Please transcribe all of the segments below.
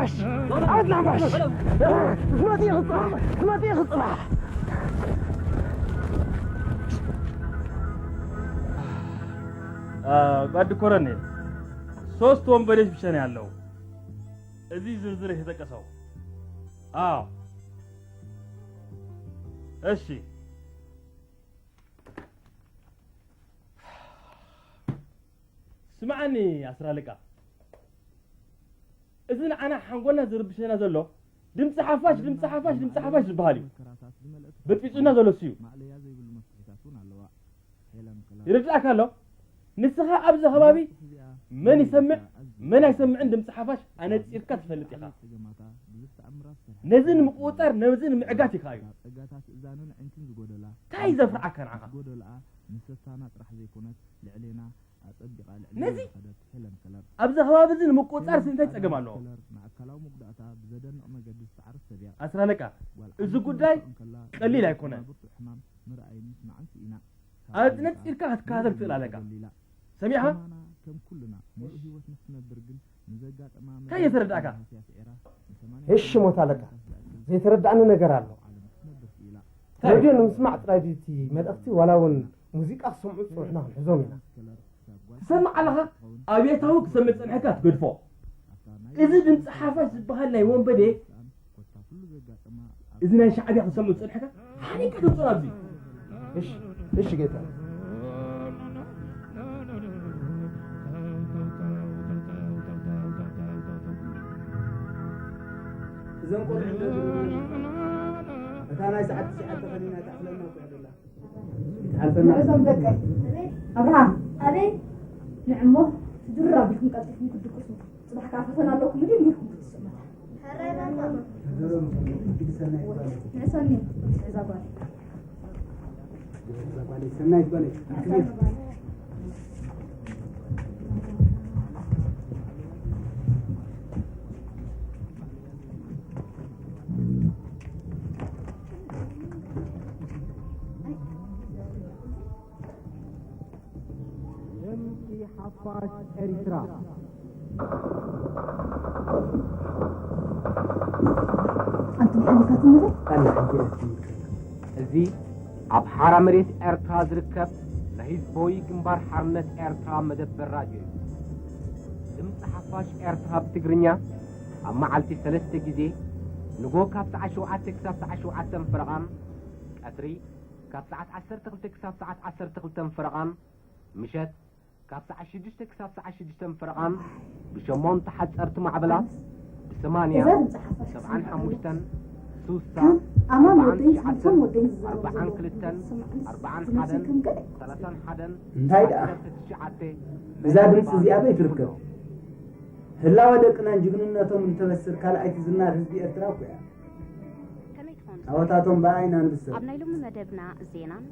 ኣትላምባሽ! ዝመጽእ ክጽባሕ! ዝመጽእ ክጽባሕ! አ፣ ጓድ ኮረኔል፣ ሶስት ወንበዴዎች ብቻ ነው ያለው እዚህ ዝርዝር የተጠቀሰው። አዎ፣ እሺ። ስምዓኒ ኣስር ኣለቃ፣ እዚ ንዓና ሓንጎልና ዝርብሸና ዘሎ ድምፂ ሓፋሽ፣ ድምፂ ሓፋሽ፣ ድምፂ ሓፋሽ ዝበሃል እዩ። በጥቢፁና ዘሎ እሱ እዩ። ይርድኣካ ኣሎ? ንስኻ ኣብዚ ከባቢ መን ይሰምዕ መን ኣይሰምዕን ድምፂ ሓፋሽ ኣነፂርካ ትፈልጥ ኢኻ። ነዚ ንምቁፅፃር፣ ነዚ ንምዕጋት ኢኻ እዩ። እንታይ ዘፍርዓካ ንዓኻ? ንሰሳና ጥራሕ ዘይኮነት፣ ልዕሌና ኣጸቢቓ ልዕሊ ነዚ ዝኸደት ሄለን ከለር። ኣብዚ ከባቢ እዚ ንምቁጽጻር እንታይ ጸገም ኣለዎ? ከለር ንኣካላዊ መጉዳእታ ብዘደንቕ መገዲ ዝተዓርፍ ሰብ እያ። ኣስር ኣለቃ፣ ጓል እዚ ዓመት ጉዳይ ክትመጽእ እንከላ ቀሊል ኣይኮነን። ብርቱዕ ሕማም ምርኣይን ምስማዕን ስኢና። ኣጽነጽ ኢልካ ክትከታተል ትኽእል ኣለካ። ተጎሊላ። ሰሚዕኻ? ከማና ከም ኩልና ሙሉእ ህይወት ንክትነብር ግን ንዘጋጠማ እንታይ እየተረዳእካ? መዘናጋዕቲ ስዒራ ንሰማንያ እሺ፣ ሞት ኣለቃ፣ ዘይተረዳእኒ ነገር ኣሎ። ዓለም ክትነብር ክኢላ። ሬድዮ ንምስማዕ ጥራይ ድዩ እቲ መልእኽቲ ዋላ እውን ሙዚቃ ክሰምዑ ዝጸንሑና ክንሕዞም ኢና። ትሰምዕ ኣለኻ? ኣብዮታዊ ክሰምዕ ዝጸንሐካ ትገድፎ። እዚ ድምፂ ሓፋሽ ዝበሃል ናይ ወንበዴ፣ እዚ ናይ ሻዕብያ ክሰምዕ ዝጸንሐካ ሓሪካ ተምፅኦ ኣብዚ። እሺ፣ እሺ ጌታ። እዞም ቆልዑ እታ ናይ ሰዓት ትሽዓተ ከኒና ትኣኽለና እኮ እያ ዘላ። ይትሓልፈና። ንዕዞም ደቀይ። ኣብርሃም። ኣበይ? ንዕሞ ትድርር ኣቢልኩም ቀልጢፍኩም ክትድቅሱ። ጽባሕ ከኣ ፈተና ኣለኩም ድዩ ኢልኩም ክትስመታ። ሕራይ ማማ። ንዕሰኒ እዛ ጓል። እዛ ጓለይ ሰናይት ጓለይ። ድምፂ ሓፋሽ ኤርትራ። ኣንቱም ሓሊፋትም ንብል? ኣላ ሕጂ ኣትምልከት። እዚ ኣብ ሓራ መሬት ኤርትራ ዝርከብ ናይ ህዝባዊ ግንባር ሓርነት ኤርትራ መደበር ራድዮ እዩ። ድምፂ ሓፋሽ ኤርትራ ብትግርኛ ኣብ መዓልቲ ሰለስተ ግዜ፣ ንጎ ካብ ሰዓት ሸውዓተ ክሳብ ሰዓት ሸውዓተን ፈረቓን፣ ቀትሪ ካብ ሰዓት ዓሰርተ ክልተ ክሳብ ሰዓት ዓሰርተ ክልተን ፈረቓን፣ ምሸት ካብ ሰዓት ሽዱሽተ ክሳብ ሰዓት ሽዱሽተን ፈረቓን ብሸሞንተ ሓጸርቲ ማዕበላት ብሰማንያ፣ እዛ ድምፂ ሓፋሽ ሰብዓን ሓሙሽተን፣ ስሳ፣ ኣማን ኣርባዓን ወደይ ትሽዓተን፣ ዝምቶም ወደይ ዝዛረቡ ኣርባዓን ዘለዉ ክልተን፣ ዝሰማዕ ኣርባዓን ሓደን፣ ዝመስል ከም ገለ ሰላሳን ሓደን፣ እንታይ ደኣ? ዓሰርተ ትሽዓተ እዛ ድምፂ እዚኣ ኣበይ ትርከብ? ህላወ ደቅናን ጅግንነቶም እንተበስር ካልኣይቲ ዝናር ህዝቢ ኤርትራ እኮ እያ። ከመይ ትኾኑ? ዓወታቶም ብኣይና ንብሰር። ኣብ ናይ ሎሚ መደብና ዜናን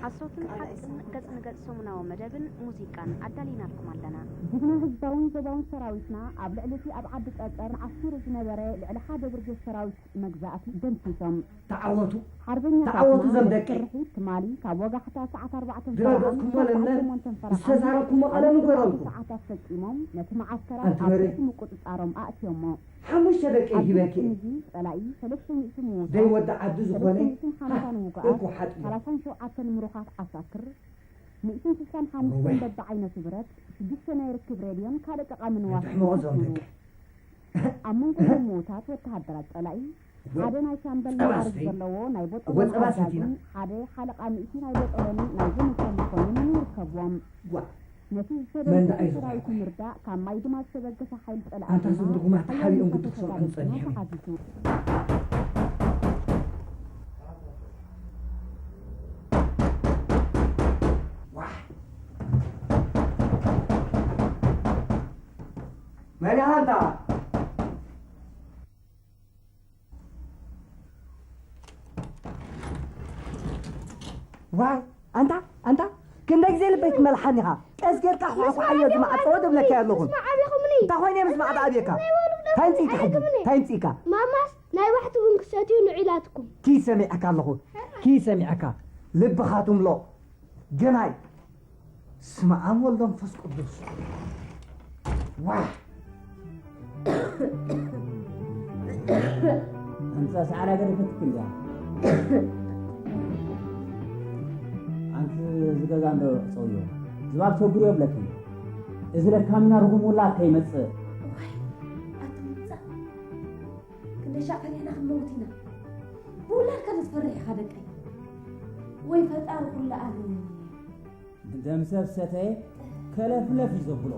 ሓሶትን ሓቅን ገጽ ንገጽ ሰሙናዊ መደብን ሙዚቃን ኣዳሊናልኩም ኣለና። ጅግና ህዝባውን ዞባውን ሰራዊትና ኣብ ልዕሊ እቲ ኣብ ዓዲ ጸጸር ዓሲሩ ዝነበረ ልዕሊ ሓደ ብርጌድ ሰራዊት መግዛእቲ ደምሲሶም። ተዓወቱ። ሓርበኛታትና ተዓወቱ ዘም ደቀይ። ስርሒት ትማሊ ካብ ወጋሕታ ሰዓት ኣርባዕተ ድረገጽኩሞ ፈረቓን ለምለም ክሳብ ሰዓት ሸሞንተ ፈረቓን ዝተዛረብኩሞ ቃለ ኣብ ምገረልኩ። ሰዓታት ፈጺሞም ነቲ መዓስከራት ኣንቲ ኣብ መሬት። ትሕቲ ምቁጽጻሮም ኣእትዮሞ። ሓሙሽተ ደቂ ኣብ ሂበኪ። ግጥም እዚ ጸላኢ ሰለስተ ሚእቲ ምዉታት፣ ደይ ወዲ ዓዲ ዝኾነ ሰለስተ ሚእትን ሓምሳን ውጉኣት፣ እኮ ሓጥሞ። ሰላሳን ሸውዓተን ምሩኻት ዓሳክር፣ ሚእትን ስሳን ሓሙሽተን እወ። በብዓይነቱ ብረት፣ ሽዱሽተ ናይ ርክብ ሬድዮን ካልእ ጠቓሚ ንዋትን ተሕምቖ ዞም ተረኪቡ። ደቂ። ኣብ መንጎ እዞም ምዉታት ወተሃደራት ጸላኢ፣ እወ። ሓደ ናይ ሻምበል ጸባ ማዕርግ ስተይ። ዘለዎ ናይ እወ፣ ቦጦሎኒ ጸባ ኣዛዚ፣ ሰቲና። ሓደ ሓለቓ ሚእቲ ናይ ቦጦሎኒ ናይ ዘመቻ መኮንን ይርከብዎም። ዋ። ነቲ መንደዓይ ዝተደምሰሰ ዝኾነ ሰራዊት ይኾነ። ንምርዳእ ካብ ማይ ድማ ዝተበገሰ ሓይሊ ጸላኢ ኣንታ ድማ ዝብርጉማ ሓያል ተሓቢኦም ምሳቶ ግዲ ክሰምዑ ተጋደልቲ ጸኒሖም። ተሓቲቱ። ዋሕ! መን ኢኻ ኣንታ? ዋይ፣ ኣንታ፣ ኣንታ፣ ክንደይ ግዜ ልበይ ትመልሓኒ ኢኻ? ቀስ ጌርካ ኳዕኳዓዮ ድማ ኣጸወ ደብለካ ኣለኹ። ምስማዕ ኣቢኹምኒ። እንታይ ኮይነ ምስማዕ ኣቢካ? እንታይ ወሉድ እንታይ ኣምፅእካ ሕጂ? ኣቢኹምኒ? እንታይ ኣምፅእካ? ማማስ ናይ ባሕቲ ቡን ክሰትዩ ንዑ ኢላትኩም። ኪድ ሰሚዐካ ኣለኹ። ኪድ ሰሚዐካ። ልብኻ ትምሎ። ገናይ። ስመ ኣብ ወልድ መንፈስ ቅዱስ። ዋይ። ኣንጻ ሰዓራ ገዲፈትኪ እንድያ። ኣንቲ እዚ ገዛ እንዶ ዕጸውዮ። ዝባብ ቸጉር የብለኪ። እዚ ለካሚና ርጉም ውላድ ከይመጽእ። እዋይ፣ ኣቲ ምምጻእ። ክንደይ ሻዕ ፈሪሕና ክንመውት ኢና። ብውላድካ ንዝፈርሕ ኢኻ ደቀይ። ወይ ፈጣሪ ኩሉ ኣለ። ደም ሰብ ሰተየ ከለፍለፍ እዩ ዘብሎ።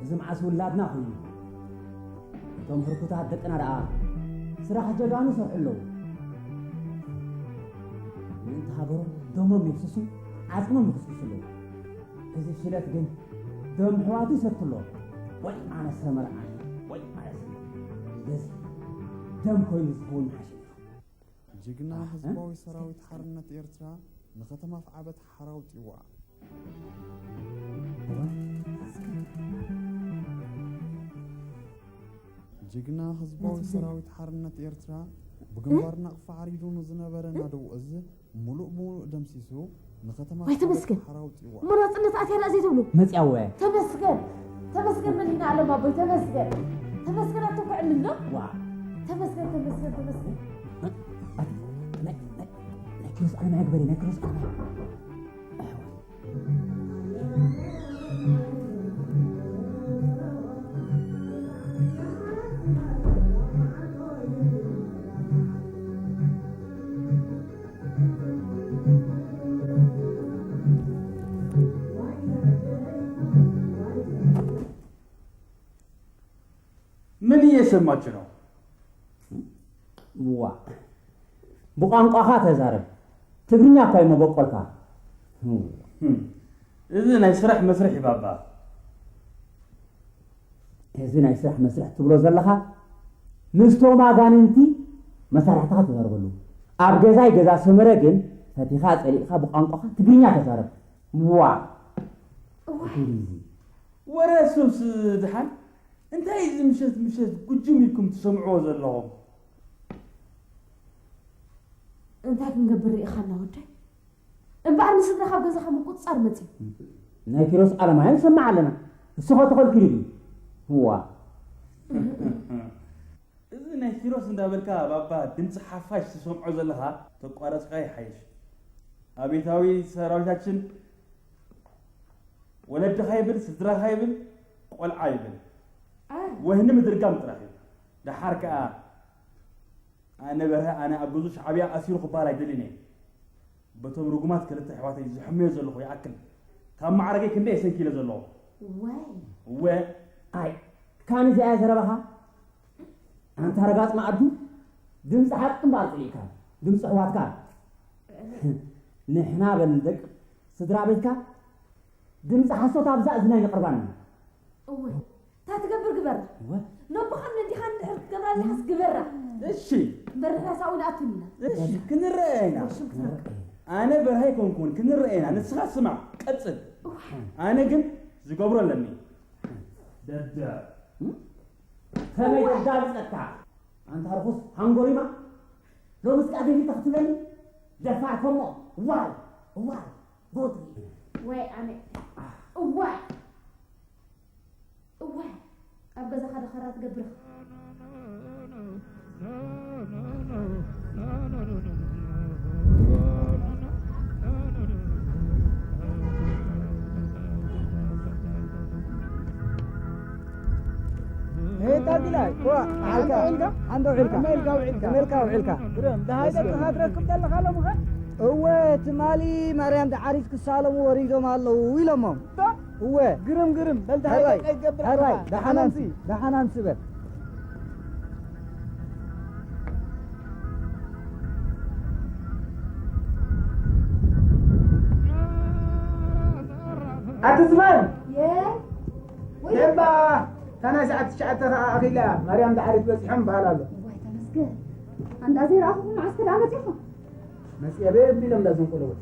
እዚ መዓስ ውላድና ኮይኑ? እቶም ህርኩታት ደቅና ደኣ ስራሕ ጀጋኑ ይሰርሑ ኣለዉ። ምእንቲ ሃገሮም ደሞም የፍስሱ፣ ዓጽሞም ይኽስክሱ ኣለዉ። እዚ ሽለት ግን ደም ኣሕዋቱ ይሰቲ ኣሎ። ወይ ኣነሰ መርዓኒ፣ ወይ ኣነሰ በዚ ደም ኮይኑ ዝኸውን ይሓሸ ነይሩ። ጅግና ኣህ፣ ህዝባዊ ሰራዊት ሓርነት ኤርትራ ንከተማ ኣፍዓበት ሓራ ኣውጺዋ። ጅግና ህዝባዊ ሰራዊት ሓርነት ኤርትራ ብግንባር ናቕፋ ዓሪዱ ንዝነበረ ናደው እዝ ምሉእ ብምሉእ ደምሲሱ ንከተማ ወይ ተመስገን። ሓራ ኣውጺዋ። እሞ ናጽነት ኣትያ ደኣ ዘይትብሉ? መጽያ ወ። ተመስገን። ተመስገን መን ኢና ኣለም ኣቦይ፣ ተመስገን። ተመስገን ኣትንኩዕኒ እንዶ። ዋ። ተመስገን፣ ተመስገን፣ ተመስገን። ናይ፣ ናይ፣ ናይ ኪሮስ ኣለማይ ግበሪ፣ ናይ ኪሮስ ኣለማይ። ምን እየሰማችሁ ነው? ዋ፣ ብቋንቋኻ ተዛረብ። ትግርኛ እኳ እዩ መበቆልካ። ህም፣ እዚ ናይ ስራሕ መስርሕ እዩ ባባ። እዚ ናይ ስራሕ መስርሕ ትብሎ ዘለኻ ምስቶም ኣጋንንቲ መሳርሕትኻ ተዛረበሉ። ኣብ ገዛይ ገዛ ሰመረ ግን ፈቲኻ ጸሊእካ ብቋንቋኻ ትግርኛ ተዛረብ። ዋ። እዋይ። እንግሊዚ። ወረ ሱስ ድሓን እንታይ እዚ ምሸት ምሸት ጉጅም ኢልኩም ትሰምዕዎ ዘለኹም? እንታይ ክንገብር ርኢኻና ወደይ? እምበኣር ንስድራ ካብ ገዛኻ ምቁጽጻር መጺኡ። ናይ ኪሮስ ኣለማያ ንሰምዕ ኣለና። እሱ ኸ ተኸልኪሉ ድዩ? እዋ። እዚ ናይ ኪሮስ እንዳበልካ ባባ ድምፂ ሓፋሽ ትሰምዖ ዘለኻ ተቋረፅካ ይሓይሽ። ኣቤታዊ ሰራዊታችን ወለድኻ ይብል፣ ስድራኻ ይብል፣ ቆልዓ ይብል። ኣይ። ወህኒ ምድርጋም ጥራሕ እዩ። ደሓር ከኣ ኣነ በርሀ ኣነ ኣብ ገዙ ሻዕብያ ኣሲሩ ክበሃል ኣይደልን እየ። በቶም ርጉማት ክልተ ኣሕዋተይ ዝሕመዮ ዘለኹ ይኣክል ካብ ማዕረገይ ክንደይ እየ ሰንኪለ ዘለኹ። ዋይ። እወ። ኣይ፣ ካን እዚኣ እያ ዘረባኻ? ኣንታ ረጋጽ መኣዱ፣ ድምጺ ሓቂ እምበኣር ጽሊእካ፣ ድምጺ ኣሕዋትካ። ንሕና በል ደቂ ስድራ ቤትካ፣ ድምጺ ሓሶት ኣብዛ እዝና ኣይነቕርባን ኢና። እወ፣ እንታይ ትገብር ግበራ። እወ። ነቦኻን ነዲኻን እንድሕር ክትገብራ ኣለኻስ ግበራ። እሺ። እምበር ንሕናስ ኣብኡ ንኣቱን ኢና። እሺ፣ ክንረአ ኢና። ሽም ክትነቅል። ኣነ በርሀ ኣይኮንኩን፣ ክንረአ ኢና። ንስኻ ስማዕ፣ ቀጽል። እወ። ኣነ ግን ዝገብሮ ኣለኒ። ደደ። ከመይ ተዳልጸካ? ኣንታ ርኹስ ሃንጎሪማ፣ ሎምስ ከኣ ገፊፍካ ክትብለኒ? ደፋር ኮሞ፣ ዋይ፣ ዋይ፣ ቦትሪ። ወይ ኣነ፣ እዋይ፣ እዋይ፣ ኣብ ገዛኻ ደኸራ ትገብር ኢኻ። ሄይ ታጊላይ፣ ዋ፣ ሓንዶ ዓልካ፣ ውዒልካ? ሓንዶ ውዒልካ? ከመይ ኢልካ ውዒልካ? ከመይ ኢልካ ውዒልካ? ግርም፣ ደሃይ ደቅኻ ትረክብ ዘለኻ ሎምኸ? እወ፣ ትማሊ ማርያም ደዓሪት ክሳለሙ ወሪዶም ኣለዉ ኢሎሞም። እወ። ግርም፣ ግርም፣ በል ደሃይ ሕራይ፣ ደቃ ይገብር ሕራይ፣ ኣለኻ። ደሓን ኣምሲ፣ ሓናንሲ። ደሓን ኣምሲ በል። ኣቲ ዝባን! የ-፣ ወይ ደባ! እታ ናይ ሰዓት ትሽዓተ ኸኣ ኣኺላ፣ ማርያም ደዓሪት በጺሖም በሃል ኣሎ። እዋይ ተመስገን። ኣንዳ ዘይረኣኹኹም መዓስ ከ ደኣ መጺኹም? መጺአ በየቢሎም እዛ ዘንቆለወት።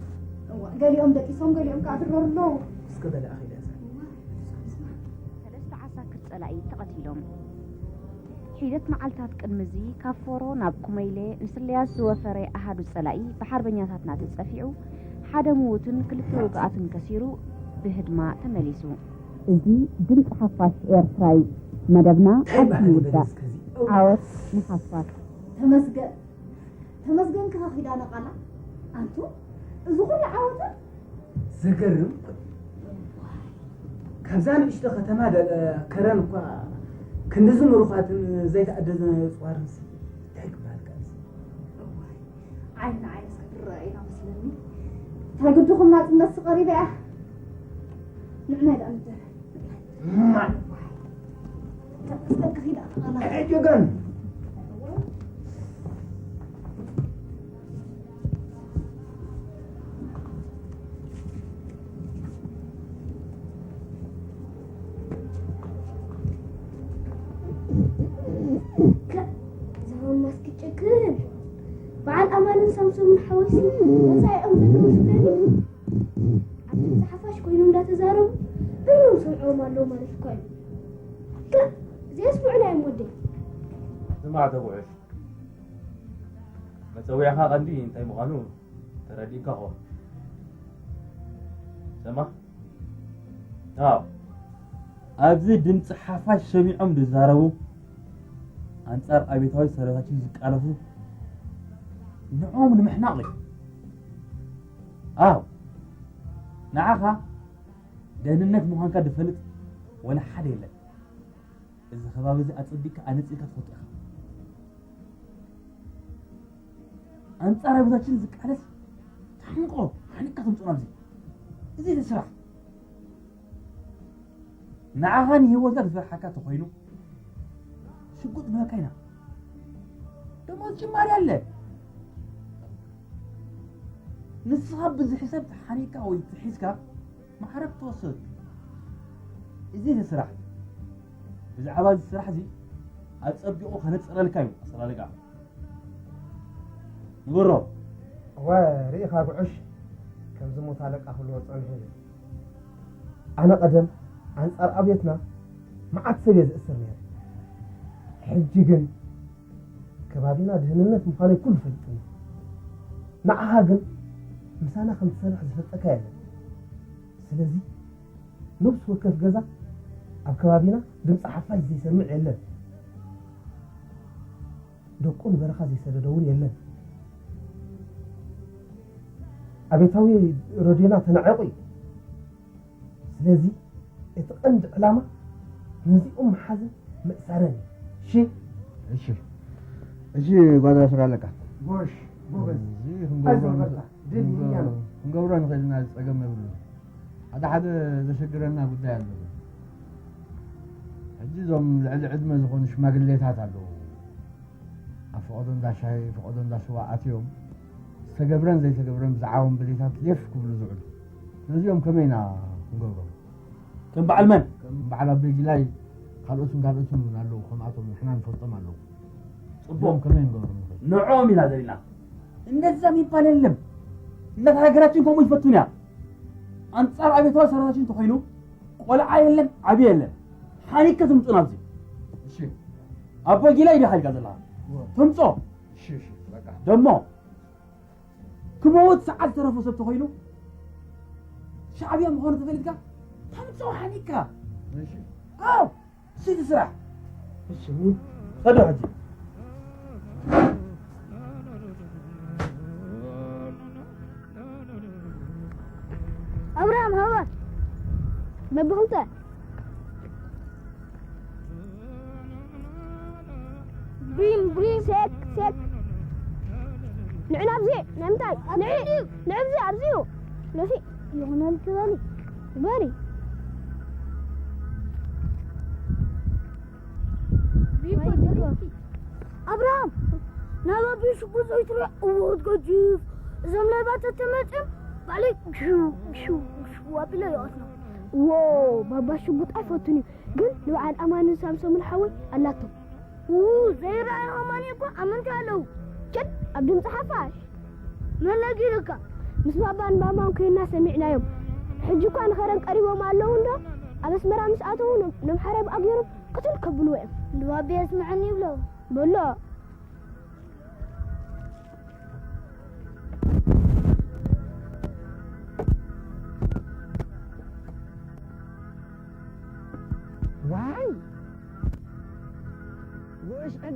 እዋ፣ ገሊኦም ደቂሶም፣ ገሊኦም ከኣ ድረሩ ኣለዉ። እስከ በለ ኣኺላ እዛ። እዋ፣ እስከ ንስማዕ። ሰለስተ ዓሳክር ጸላኢ ተቐቲሎም። ሒደት መዓልታት ቅድሚ እዚ፣ ካብ ፎሮ ናብ ኩመይለ ንስለያት ዝወፈረ ኣሃዱ ጸላኢ ብሓርበኛታትና ተጸፊዑ፣ ሓደ ምዉትን ክልተ ውጉኣትን ከሲሩ፣ ብህድማ ተመሊሱ። እዚ ድምፂ ሓፋሽ ኤርትራ እዩ። መደብና ኣብዚ ይውዳእ። ዓወት ንሓፋሽ። ተመስገን ተመስገን ክኻ ኺዳነ ቃላ። ኣንቱ፣ እዚ ኩሉ ዓወታት? ዘገርም እኮ። ካብዛ ንእሽቶ ከተማ ደ-፣ ከረን እኳ ክንድዚ ምሩኻትን ዘይተኣደዘ ጽዋርንስ እንታይ ክበሃል ቃልሲ? እዋይ፣ ዓይኒ ንዓይኒ እስከ ክረኣዩና መስለኒ። እንታይ ግድኹም ናጽነትሲ ቀሪበ እያ። ንዕናይ ደኣ ንደረ። ማን? ሕጂ ግን እዞም ማስክ ጭክን በዓል ኣማንን ሳምሶምን ሓወይሲ ወፃኢኦም ዘለዉ ስደዱ ኣብ ሓፋሽ ኮይኖም እንዳተዛረቡ በይኖም ሰምዐዎም ኣለዉ ማለት እኳ እዩ። ከ ዘየስምዑና እዮም ወደይ። ስማዕ ተጉዕሽ፣ መፀዊዕኻ ቀንዲ እንታይ ምዃኑ ተረዲእካ ኾን። ሰማ? ኣዎ፣ ኣብዚ ድምፂ ሓፋሽ ሰሚዖም ዝዛረቡ ኣንፃር ኣብዮታዊ ሰራዊታችን ዝቃለሱ ንዕኦም ንምሕናቕ እዩ። ኣዎ፣ ንዓኻ ደህንነት ምዃንካ ዝፈልጥ ወላ ሓደ የለን። እዚ ከባቢ እዚ ኣጸቢቕካ ኣነጺርካ ትፈልጦ ኢኻ። ኣንጻር ኣብዮታችን ዝቃለስ ተሓንቆ ሓኒቅካ ተምጽኦ ናብዚ። እዚ እዩ ስራሕ። ንዓኻ ንህይወትካ ዝፈርሓካ ተኾይኑ ሽጉጥ ንበካ ኢና። ደሞዝ ጭማሪ ኣለ። ንስኻ ብዝሒ ሰብ ተሓኒቅካ ወይ ተሒዝካ ማዕረ ክትወስድ። እዚ እቲ ስራሕ። ብዛዕባ እዚ ስራሕ እዚ ኣጸቢቑ ከነጽረልካ እዩ ኣሰላልካ። ንገሮ። እወ፣ ርኢኻ ጉዑሽ፣ ከምዚ ሞት ኣለቃ ክብልዎ ጸኒሑ እዩ። ኣነ ቀደም ኣንጻር ኣብዮትና መዓት ሰብ እየ ዝእስር ነይረ። ሕጂ ግን ከባቢና ድህንነት ምዃነይ ኩሉ ፈሊጥኒ። ንዓኻ ግን ምሳና ከም ትሰርሕ ዝፈልጠካ የለን። ስለዚ ነብሲ ወከፍ ገዛ ኣብ ከባቢና ድምፂ ሓፋሽ ዘይሰምዕ የለን። ደቁ ንበረኻ ዘይሰደደ እውን የለን። ኣቤታዊ ረድዮና ተናዒቑ እዩ። ስለዚ እቲ ቀንዲ ዕላማ ነዚኦም ምሓዝን ምእሳርን እዩ። እሺ? እሺ። እሺ፣ ጓዛ ስራ ኣለካ። ጎሽ፣ ጎበዝ። እዚ ክንገብሮ ኣይዞህ በርታ። ድል ክንገብሮ ይእኛም። ክንገብሮ ንኽእል ኢና፣ ዝጸገም የብሉን። ሓደ ሓደ ዘሸግረና ጉዳይ ኣሎ። ሕጂ እዞም ልዕሊ ዕድመ ዝኾኑ ሽማግሌታት ኣለዉ። ኣብ ፈቐዶ እንዳ ሻሂ፣ ፈቐዶ እንዳ ስዋ ኣትዮም ዝተገብረን ዘይተገብረን ብዛዕባ ወንበዴታት ሌፍ ክብሉ ዝውዕሉ። ነዚኦም ከመይ ኢና ክንገብሮም? ከም በዓል መን? ከም በዓል ኣቤጊላይ ካልኦትን ካልኦትን እውን ኣለዉ፣ ከምኣቶም ንሕና ንፈልጦም ኣለዉ። ጽቡቕ። እዚኦም ከመይ ንገብሮም ንኽእል? ንዕኦም ኢና ደሊና። እንደዛ የሚባል የለም። እናት ሃገራችን ከምኡ ይፈቱን እያ። ኣንጻር ኣብዮታዊ ሰራዊታችን እንተኾይኑ ቆልዓ የለን፣ ዓቢ የለን። ሓኒካ ትምጹ ናብዚ። እሺ። ኣቦ ጊላይ ዲኻ ኢልካ ዘለኻ? እወ። ትምጾ። እሺ፣ እሺ፣ በቃ። ደሞ ክመውት ሰዓት ዝተረፎ ሰብ ተኾይኑ ሻዕብያ ምዃኑ ተፈሊጥካ ተምጽኦ ሓኒካ። እሺ። ኣው፣ እሺ፣ እቲ ስራሕ። እሺ፣ ምን? ኸዶ ሕጂ። ኣብርሃም ሃባ በብኽልተ ብሪም ብሪም ሴት ሴት ንዕና ኣብዚ ናይ ምንታይ ንዒ ንዕብዚ ኣብዚዩ ነሲ ይኹነልኪ በሊ በሊ ኣብርሃም ናብ ኣቢ ሽጉጥ ዘይትሪኦ እዎ ክትገጅፍ እዞም ሌባታት ተመፅም ባዕለይ ግሽው ግሽው ግሽው ኣቢለ ይቐትሎም። ዎ ባባ ሽጉጥ ኣይፈቱን እዩ ግን ንበዓል ኣማንን ሳምሶምን ሓወይ ኣላቶም። ው ዘይረኣዩ ኣማኒ እኮ ኣመንቲ ኣለዉ። ጭድ ኣብ ድምፂ ሓፋሽ መን ነጊሩካ? ምስ ባባን ማማን ኮይንና ሰሚዕናዮም። ሕጂ እኳ ንኸረን ቀሪቦም ኣለዉ እንዶ ኣብ ኣስመራ ምስ ኣተዉ ነምሓረ ብኣግዮሮም ቅትል ከብልዎ እዮም። ንባቢ የስምዐኒ ይብሎ። በሎ።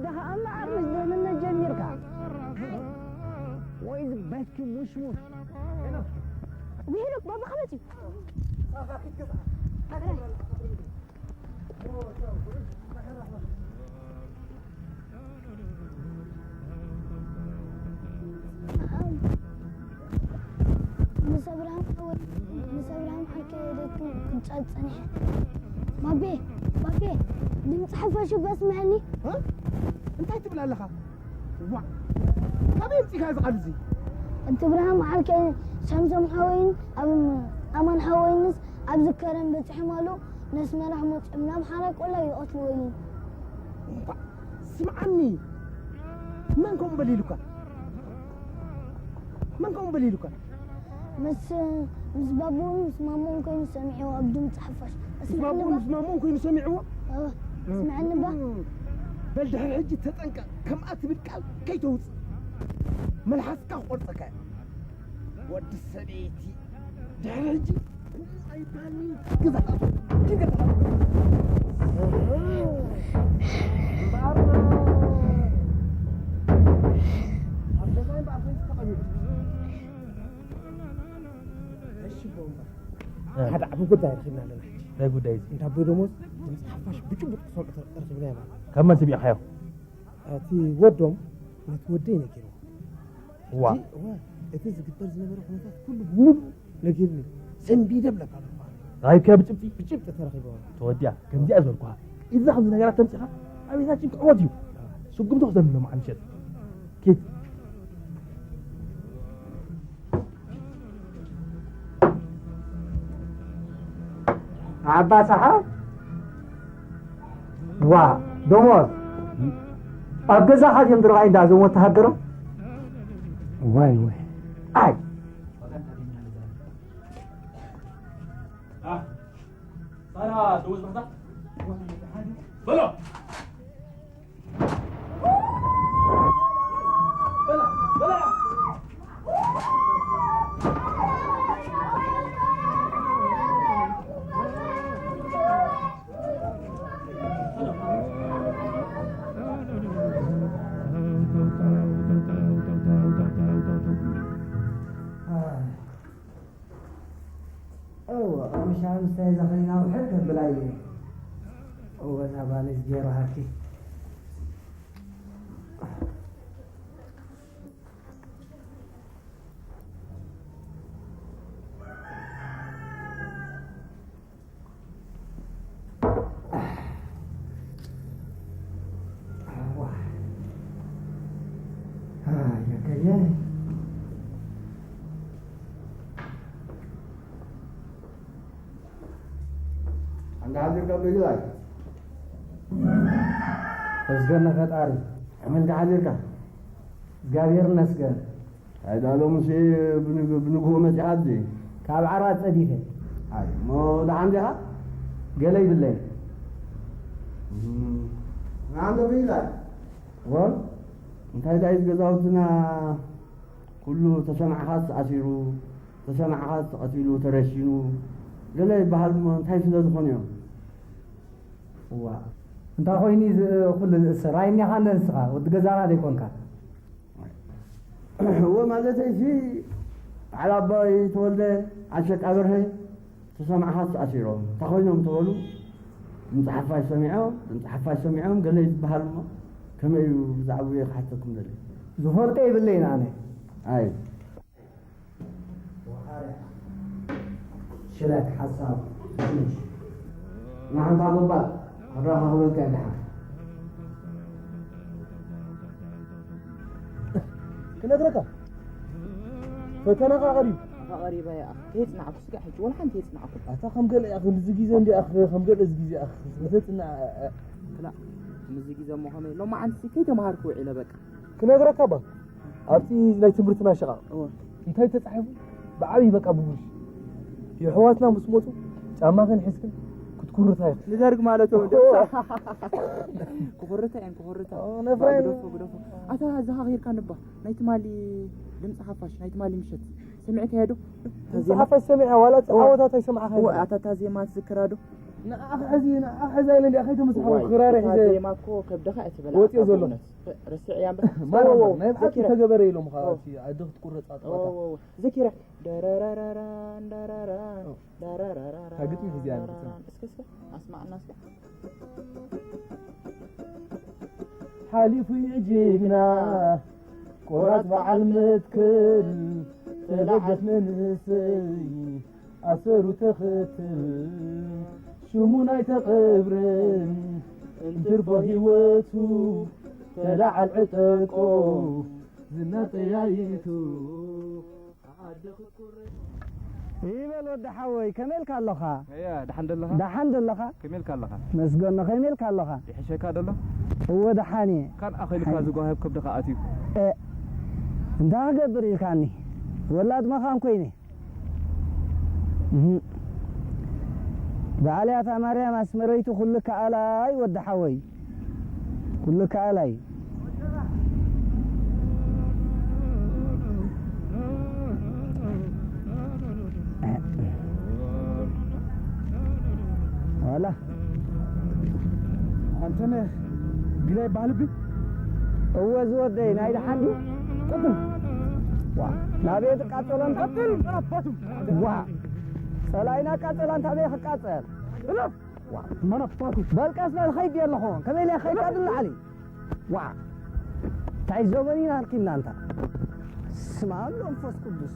ደኻ እምበኣር ምስ ደህንነት ጀሚርካ ወይ ዝበትኪ ሙሽሙሽ። ሄኖክ፣ ባባ ከመት እዩ? ምስ ኣብርሃም ሓወይ፣ ምስ ኣብርሃም ሓርከይ ደክም ክጫወት ጸኒሐ። ባቤ፣ ባቤ፣ ድምፂ ሓፋሽ እኮ ኣስምዐኒ። እ? እንታይ ትብል ኣለኻ? ዋ! ካበይ ኣምፂእካ እዚ ቃል እዚ? እቲ ኣብርሃም ሓርከይ፣ ሰምሰም ሓወይን ኣብ ኣማን ሓወይንስ ኣብዚ ከረን በፂሖም ኣለዉ። ነስመራ ክመፁ እዮም። ናብ ሓራ ቆላ ይቐትልዎ እዮም። እምባ፣ ስምዓኒ። መን ከምኡ በል ኢሉካ? መን ከምኡ በል ኢሉካ? ምስ፣ ምስ ባቡን ምስ ማሞን ኮይኑ ሰሚዕዎ ኣብ ድምፂ ሓፋሽ። ምስ ባቡን ምስ ማሞን ኮይኑ ሰሚዕዎ? ኣዎ፣ ስምዐኒ እባ። በል ድሕሪ ሕጂ ተጠንቀቕ፣ ከምኣ ትብል ቃል ከይተውፅእ። መልሓስካ ክቆርፀካ እየ። ወዲ ሰበይቲ ድሕሪ ሕጂ ኣይባኒ ግዛእ ግዛእ እምበኣር ኣብ ገዛይ እምበኣር ዘይተቐሚጡ። እሺ፣ ቦምባ። እ። ሓደ ዓቢ ጉዳይ ረኺብና ኣለና ሕጂ። እንታይ ጉዳይ እዚ? እንዳ ኣቦይ ደሞዝ ድምፂ ሓፋሽ ብጭቡጥ ክሰምዑ ተረኺብና ኢና። ካብ መን ሰሚዕካዮ? እቲ ወዶም ነቲ ወደይ ነጊርዎ። እዋ። ሕጂ፣ እዋ፣ እቲ ዝግበር ዝነበረ ኩነታት ኩሉ ብምሉእ ነጊርኒ። ሰንቢደ እብለካ ኣለኹ ኣነ። ራኺብካዮ ብጭብጢ? ብጭብጢ ተረኺብዎ። ተወዲኣ። ከምዚኣ ዝበልኩኻ። ኢዛ ከምዚ ነገራት ተምፂኻ፣ ኣቤታችን ክዕወት እዩ። ስጉምቲ ክወስደሉ ኣለዎ፣ መዓል ምሸት። ኪድ። ዓባ ሰሓ ዋ ደሞዝ ኣብ ገዛኻ ድዮም ዝረኣዩ እንዳ እዞም ወተሃደሮም? ዋይ ዋይ። ኣይ። ሳራ ደሞዝ ማሕታ? በሎ። እወ፣ ምሻ ምስታይ ዘኽሪና ውሕድ ከብላ እዩ። እወ፣ እዛ ባለስ ጌሮ ሃብቲ። እንዳ ሓዲርካ ብግላይ። ተመስገን ፈጣሪ። ከመይ እንዳ ሓዲርካ? እግዚኣብሔር ይመስገን። ኣይ፣ ዳ ሎምሲ ብንግ-፣ ብንግሆ መጺኻ ኣዚ? ካብ ዓራት ጸዲፈ። ኣይ፣ እሞ ደሓን ዲኻ? ገለ ይብለይ። እም፣ ንዓንዶ ብኢላይ። ወ? እንታይ ዳይ ገዛውትና ኩሉ ተሰማዕኻስ ኣሲሩ፣ ተሰማዕኻስ ተቐቲሉ፣ ተረሺኑ፣ ገለ ይበሃል እሞ እንታይ ስለ ዝኾኑ እዮም? እዋ፣ እንታይ ኮይኑ እዩ ዝ-፣ ኩሉ ዝእሰር? ኣይኒኻ እንደ ንስኻ፣ ወዲ ገዛና ዘይኮንካ። እወ፣ ማለተይሲ፣ በዓል ኣቦይ ተወልደ፣ ዓሸቃ በርሀ፣ ተሰማዕኻስ ተኣሲሮም። እንታይ ኮይኖም ተበሉ? ድምፂ ሓፋሽ ሰሚዖም፣ ድምፂ ሓፋሽ ሰሚዖም፣ ገለ እዩ ዝበሃል እሞ፣ ከመይ እዩ ብዛዕባኡ ክሓተኩም ደልየ። ዝፈልጦ የብለይን ኣነ። ኣይ። ወኻርያ። ሽለት ሓሳብ ትንሽ። ንዓንታ ጎባጥ፣ ኣራኻ ክበልካ ደሓን። ክነግረካ። ፈተናኻ ቀሪቡ። ኣታ ቀሪባ እያ። ከየጽናዕኩ ስጋዕ ሕጂ ወላ ሓንቲ የጽናዕኩ። ኣታ ከም ገለ እያ፣ ከምዚ ግዜ እንዲ ኣኽ-፣ ከም ገለ እዚ ግዜ ኣኽ-፣ ዝተጽናዕ፣ እ፣ እ። ክላ፣ ከምዚ ግዜ እሞ ከመይ? ሎማዓንቲ ከይተማሃርኩ ውዒለ በቃ። ክነግረካ ባ። ኣብቲ ናይ ትምህርትና ሽቓቕ እወ። እንታይ ተጻሒፉ? ብዓብዪ በቃ ብቡሽ። የሕዋትና ምስ መጹ ጫማኽን ሒዝክን ክትኩርታ ኢኽን። ንደርግ ማለት እዮም። እወ። ክኹርታ እየን፣ ክኹርታ። ኦ፣ ነፍራ እየን። ግደፎ፣ ግደፎ። ኣታ እዛ ኸይርካ ንባ። ናይ ትማሊ ድምፂ ሓፋሽ፣ ናይ ትማሊ ምሸት ሰሚዕካዮ ዶ? ድምፂ ሓፋሽ ሰሚዐ፣ ዋላ እቲ እወ። ዓወታት ኣይሰማዕካዮን። እወ፣ ኣታ እታ ዜማ ትዝክራ ዶ? ንዓኻ ሕዚ ንዓኻ ሕዚ ኢለ እንዲኣ ከይተመሳሓልኩ ዋይ፣ ክራረ እታ ሒዘ ዜማ እኮ ከብድኻ እያ ትበልዓካ ወፂኦ ዘሎ። በእውነት። ርስዕ እያ እምበር። ማርያም፣ ዎ፣ ዎ፣ ናይ ብሓቂ ዘኪረ። ተገበረ ኢሎም ዎ። ኸኣ ኣብቲ ዓዲ ክትቁረፅ ኣጥዋታ። ዎ፣ ዎ፣ ዎ። ዘኪረ። ደረረረራን ደረራን ዎ። ደረረረራን እታ ግጥሚ ሒዝያ እያ ንግጥም። ደረራን። እስከ፣ እስከ፣ ኣስማዕና እስከ። ሓሊፉ እዩ ጅግና፣ ቆራፅ በዓል መትከል፣ ተለዓል መንእሰይ፣ ኣሰሩ ተኸትል፣ ሽሙ ናይ ተቐብረን፣ እንትርፎ ህይወቱ፣ ተለዓል ዕጠቆ፣ ዝና ጠያይቱ፣ ዓዲ ክትኩር። ይበል ወዲ ሓወይ፣ ከመይ ኢልካ ኣለኻ? እያ፣ ደሓን ደለኻ? ደሓን ደለኻ? ከመይ ኢልካ ኣለኻ? መስገኖ፣ ከመይ ኢልካ ኣለኻ? ይሕሸካ ደሎ? እወ፣ ደሓን እየ። ካልኣ ኸይልካ ሓይ- ዝጓሃብ ከብድኻ ኣትዩ። እ፣ እንታይ ክገብር ኢልካኒ? ወላድ መኻን ኮይነ። እህ። በዓል ያታ ማርያም ኣስመረይቲ ኩሉ ከኣላይ ወዲ ሓወይ። ኩሉ ከኣላይ። ዋላ። ኣንተነህ ቢላይ በሃል ቢ? እወ ዝወደይ፣ ናይ ደሓን ድዩ? ቀጥል። ዋ፣ ናበይ ትቃጸሎ እንተ? ቀጥል፣ ቀረባቱ። ዋ፣ ጸላኢና ቃጸል፣ ኣንታ ኣበይ ክቃጸል? እለፍ። ዋ፣ መነባቱ። በል ቀስ በል፣ ኸይድ ኣለኹ። ከመይ ኢለ ኸይድ ኣድሊ ዓሊ? ዋ፣ እንታይ ዘበን ኢና ኣርኪብና እንታ። ስማ ኣሎ መንፈስ ቅዱስ።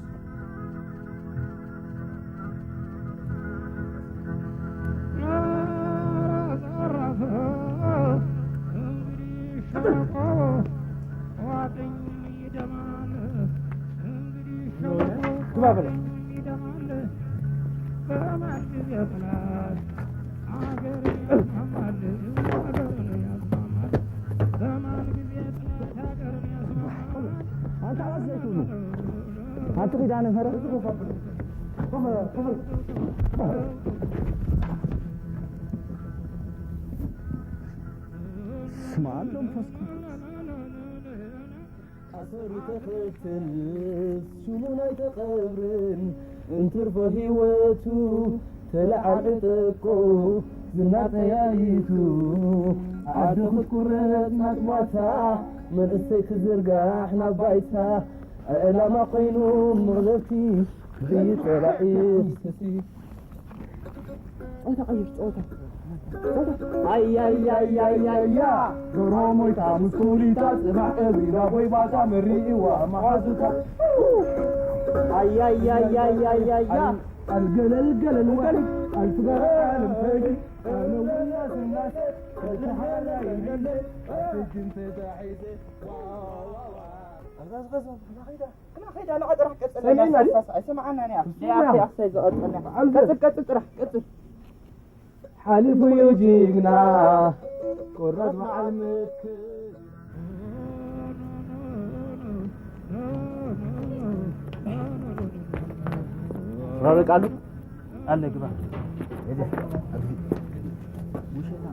ግባ በለ። ኣንታ ራስ ዘይትብሉ። ኣቲ ኪዳነ ምሕረት። ስማ ኣሎ መንፈስ ቅዱስ። ኣሰሩ ተኸትል ሽሙ ናይ ተቐብርን እንትርፎ ህይወቱ ተለዓል ዕጠቆ ዝና ጠያይቱ ዓዲ ክትቁረጽ ናጥባታ መንእሰይ ክዝርጋሕ ናብ ባይታ ዕላማ ኮይኑ መቕዘፍቲ ብይጸላኢ ክሰቲ ጸወታ ቀይር፣ ጸወታ። ጸወታ። ኣያያያያያ፣ ዶሮ ሞይታ ምስ ኩሊታ፣ ጽባሕ ቀቢራ ቦይባታ፣ መሪእዋ መሓዙታ። ኣያያያያያ። ኣልገለልገለል ወል፣ ኣልፍገር ዓለም ተጊ፣ ኣነ ውና ስናሴ፣ ተተሓላ ይደለ፣ ኣትጅን ተታሒዘ፣ ዋ፣ ዋ፣ ዋ። ኣዛ ዝገዛ፣ ናኸይዳ። ክና ኸይዳ ንዓ ጥራሕ ቀጽል። ሰሜን ናዲ? ኣይሰማዓናን እያ። ብስም ደይ ኣፍሪ ኣሰይ ዝቐጽልና። በዓል ቀጽል፣ ቀጽል ጥራሕ፣ ቀጽል። ሓሊፉ እዩ ጅግና፣ ቆራጽ በዓል ምክር። ራበቃሉ ኣለ ግባ። ሄደ። ውሸታ።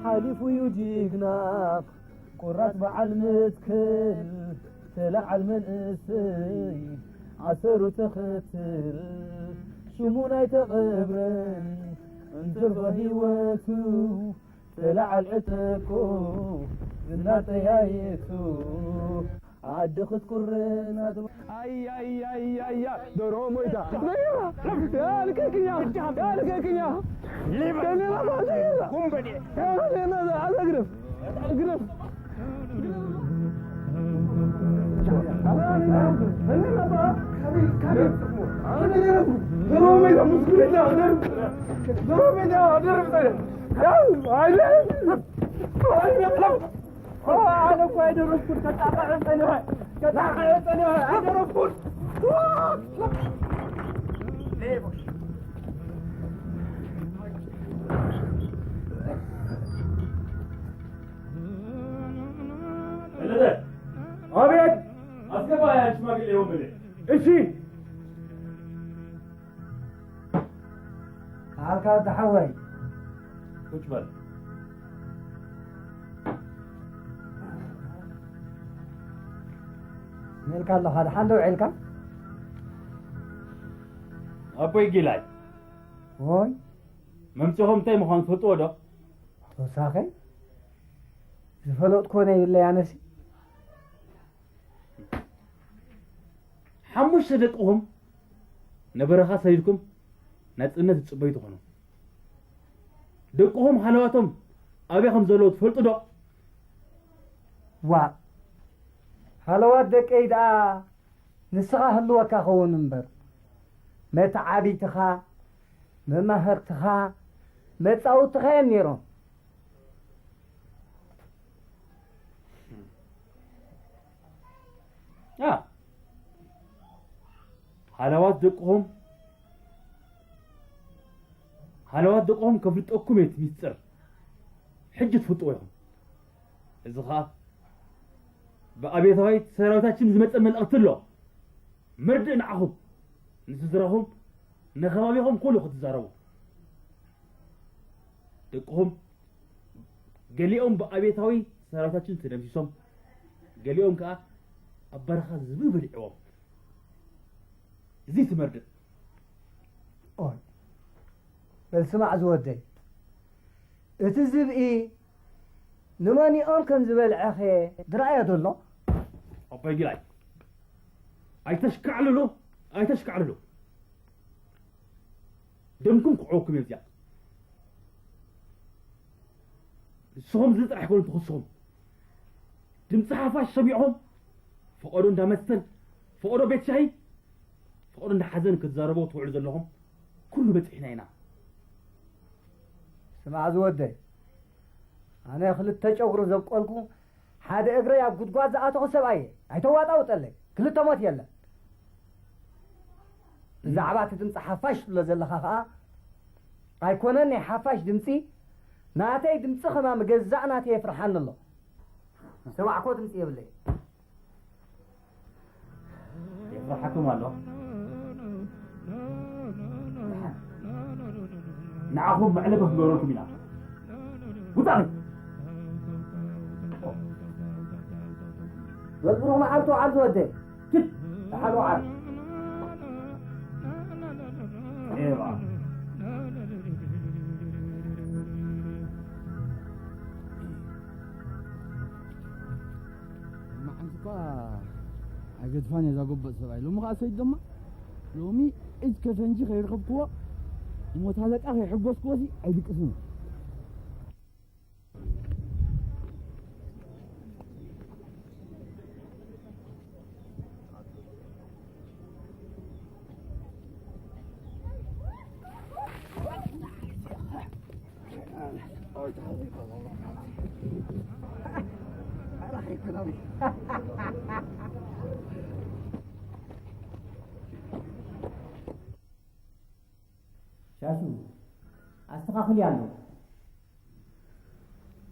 ሓሊፉ እዩ ጅግና፣ ቆራጽ በዓል መትከል፣ ተለዓል መንእሰይ፣ ኣሰሩ ተኸትል፣ ሽሙ ናይ ተቐብረን፣ እንትርፎ ህይወቱ፣ ተለዓል ዕጠቆ፣ ዝና ጠያይቱ፣ ዓዲ ክትቁረ ናትማ። ኣያያያያ፣ ዶሮ ሞይታ። ያልከክኛ፣ ያልከክኛ። ከኔና ባዘ ይዛ። ጉንበዴ። ያለና ዛ፣ ኣዛ ግረፍ። ግረፍ። ዶሮ ሞይታ፣ ሙስኩሌታ፣ ዶሮ ሞይታ፣ ዶሮ ሞይታ። ያው፣ ኣይ፣ ኣይ፣ ኣነ እኮ ኣይደረስኩን። ከጣቃዐ ጸኒሐ፣ ከጣቃዐ ጸኒሐ፣ ኣይደረስኩን። ሌቦች። ኣቤት። ኣስገባ ያ ሽማግሌ ወንበዴ። እሺ። ኣልካ ወዲ ሓወይ። ሜልካ ኣለኻ፣ ደሓን ዶ ውዒልካ? ኣቦይ ጊላይ፣ ኦይ መምጽኦም እንታይ ምዃኑ ትፈልጥዎ ዶ? ተወሳኸ ዝፈለጥኮ ናይ ብለይ ኣነሲ ሓሙሽተ ደቅኹም ነበረኻ ሰዲድኩም ናጽነት ዝጽበዩ ትኾኑ። ደቅኹም ሃለዋቶም ኣበይ ከም ዘለዉ ትፈልጡ ዶ? ዋ ሃለዋት ደቀይ ደኣ ንስኻ ህልወካ ኸውን እምበር መተዓቢትኻ መማህርትኻ መጻውትኻ እዮም ነይሮም። ሃለዋት ደቅኹም ሃለዋት ደቅኹም ከፍልጠኩም እየ እቲ ሚስጥር። ሕጂ ትፍልጥዎ ኢኹም። እዚ ኸኣ ብኣብዮታዊ ሰራዊታችን ዝመጸ መልእኽቲ ኣሎ። መርድእ ንዓኹም፣ ንስድራኹም፣ ንኸባቢኹም ኩሉ ክትዛረቡ። ደቅኹም ገሊኦም ብኣብዮታዊ ሰራዊታችን ተደምሲሶም፣ ገሊኦም ከኣ ኣብ በረኻ ዝብኢ በሊዕዎም። እዚ ትመርድእ። ኦይ በል ስማዕ ዝወደይ፣ እቲ ዝብኢ ንመኒኦም ከም ዝበልዐኸ ድረኣዮ ዘሎ? ኣቦይ ጊላይ ኣይተሽካዕልሉ፣ ኣይተሽካዕልሉ። ደምኩም ክዕወኩም እዮም እዚኣ። ንስኹም እዚ ጥራሕ ኣይኮኑን ትኽስኹም። ድምፂ ሓፋሽ ሰሚዕኹም ፈቐዶ እንዳ መስተን ፈቐዶ ቤት ሻሂ ፈቐዶ እንዳ ሓዘን ክትዛረቡ ትውዕሉ ዘለኹም ኩሉ በፂሕና ኢና። ስማዕ ዝወደይ፣ ኣነ ክልተ ጨጉሪ ዘብቆልኩ ሓደ እግረይ ኣብ ጉድጓድ ዝኣተኹ ሰብኣየ ኣይተዋጣውጠለይ ክልተ ሞት የለን። ብዛዕባ እቲ ድምፂ ሓፋሽ ትብሎ ዘለኻ ከዓ ኣይኮነን ናይ ሓፋሽ ድምፂ ናተይ ድምፂ ከማ ምገዛእ ናተይ የፍርሓኒ ኣሎ። ዝሰማዕኮ ድምፂ የብለይ። የፍርሓኩም ኣሎ። ንዓኹም መዕለቢ ክንገብረልኩም ኢና። ውጣ! በብሩኽ መዓልቲ ውዓል ዝወደ ክድ ተሓል ውዓል። ኤባ መዓልቲ እኳ ኣይገድፋን እየ እዛ ጎበጥ ሰብኣይ። ሎሚ ከዓ ሰይድ ድማ ሎሚ እጅ ከፈንጂ ከይረኸብክዎ ሞት ኣለቃ ከይሕጎስክዎ ሲ ኣይድቅስን። ሻሹ ኣስተኻኽልያ ኣሎ።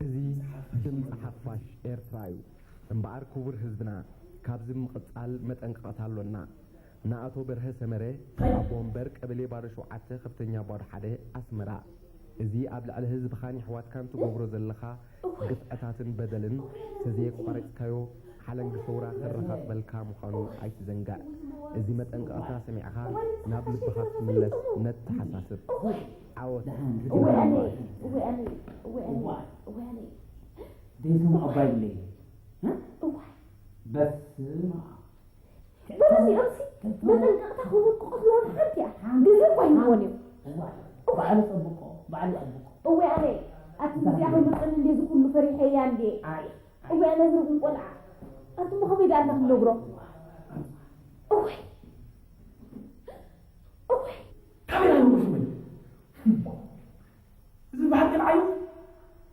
እዚ ድምፂ ሓፋሽ ኤርትራ እዩ። እምበኣር ክቡር ህዝብና፣ ካብዚ ብምቕፃል መጠንቀቕታ ኣሎና። ንኣቶ በርሀ ሰመረ፣ ኣቦ ወንበር ቀበሌ ባዶ ሸውዓተ፣ ከፍተኛ ባዶ ሓደ፣ ኣስመራ። እዚ ኣብ ልዕሊ ህዝብኻን የሕዋትካን ትገብሮ ዘለኻ ግፍዕታትን በደልን ተዘየቋረፅካዮ ሓለንጊ ሰውራ ክረኻቕበልካ ምዃኑ ኣይትዘንግዕ። እዚ መጠንቀቕታ ሰሚዕኻ ናብ ልብኻ ክትምለስ ነተሓሳስብ። ዓወት እወ ኣነ እወ ኣነ እወ ኣነ እወ ኣነ ዘይሰምዖ እባ ይብለይ። እወ በስመ ኣብ በለዚኦምሲ መጠንቀቕታ ክህቡ ክቐትልዎም ሓንቲ እያ ግዜ እኳ ይህብዎን እዮም እዋ ባዕሉ ጠብቆ ባዕሉ ጠብቆ እወ ኣነ ኣቲ ግዜኣ ከይመፀኒ እንዴ እዚ ኩሉ ፈሪሐያ እንዴ ኣይ እወ ኣነ ዝርጉም ቆልዓ ኣቱም ብኸመይ ደኣ ኣለኽም ነግሮ እወ እወ ካበይ ኣነ ወሽመይ እዚ ብሓቂ ንዓዩ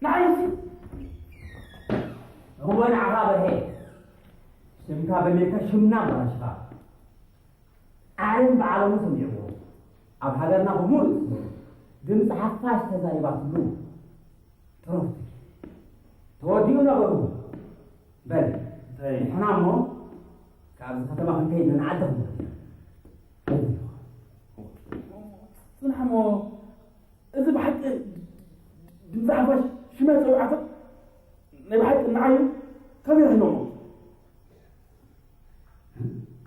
ንዓዩ እኮ ንዓኻ በርሄ ስምካ በሚልካ ሽምና ኣባላሽኻ ዓለም ብዓለሙ ሰሚዕዎ ኣብ ሃገርና ብምሉእ ድምፂ ሓፋሽ ተዛሪባትሉ ጥሩፍቲ ተወዲኡ ነገሩ በል ንሕና እሞ ካብዚ ከተማ ክንከይድ ንዓዲ ክንወርድ ኢና ጽንሓሞ እዚ ብሓቂ ድምፂ ሓፋሽ ሽመ ፀውዓቶ ናይ ብሓቂ ንዓዩ ካበይ ረኺቦሞ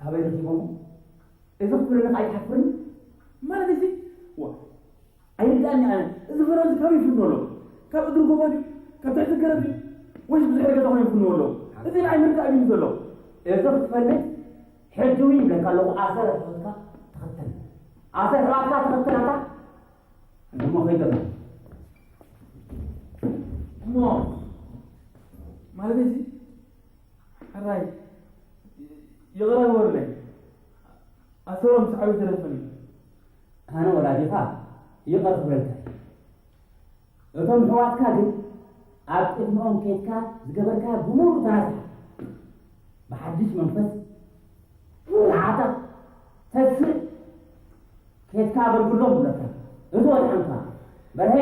ካበይ ረኺቦሞ እዚ ክትብለኒ ከዓ ኣይትሓፍርን ማለት ይፍኖ ኣሎ? ካብ እግሪ ጎቦ ድዩ? ካብ ትሕቲ ገረብ ድዩ? ወይስ ብዙሕ ገዛ ኮይኑ ይፍኖ ኣሎ? እዚ ንዓይ ምርዳእ እዩ ዘሎ። እዚ ክትፈልጥ ሕጂ እውን ይብለካ ኣለኹ፣ ኣሰር ኣሕዋትካ ተኸተል። ኣሰር ኣሕዋትካ ተኸተል ኣታ። እሞ ከይደ ኣለኹ። እሞ ማለት እዚ ሕራይ ይቕረ ግበርለይ። ኣሰሮም ምስ ዓብዩ ተረፈኒ። ኣነ ወላዲኻ ይቕረ ክብለልካ እየ። እቶም ኣሕዋትካ ግን ኣብ ቅድሚኦም ኬድካ ዝገበርካዮ ብምሉእ ተናስሓ። ብሓድሽ መንፈስ ንዓኻ ተስእ ኬድካ ኣገልግሎም ይብለካ። እዚ ወድሓንካ በርሀ።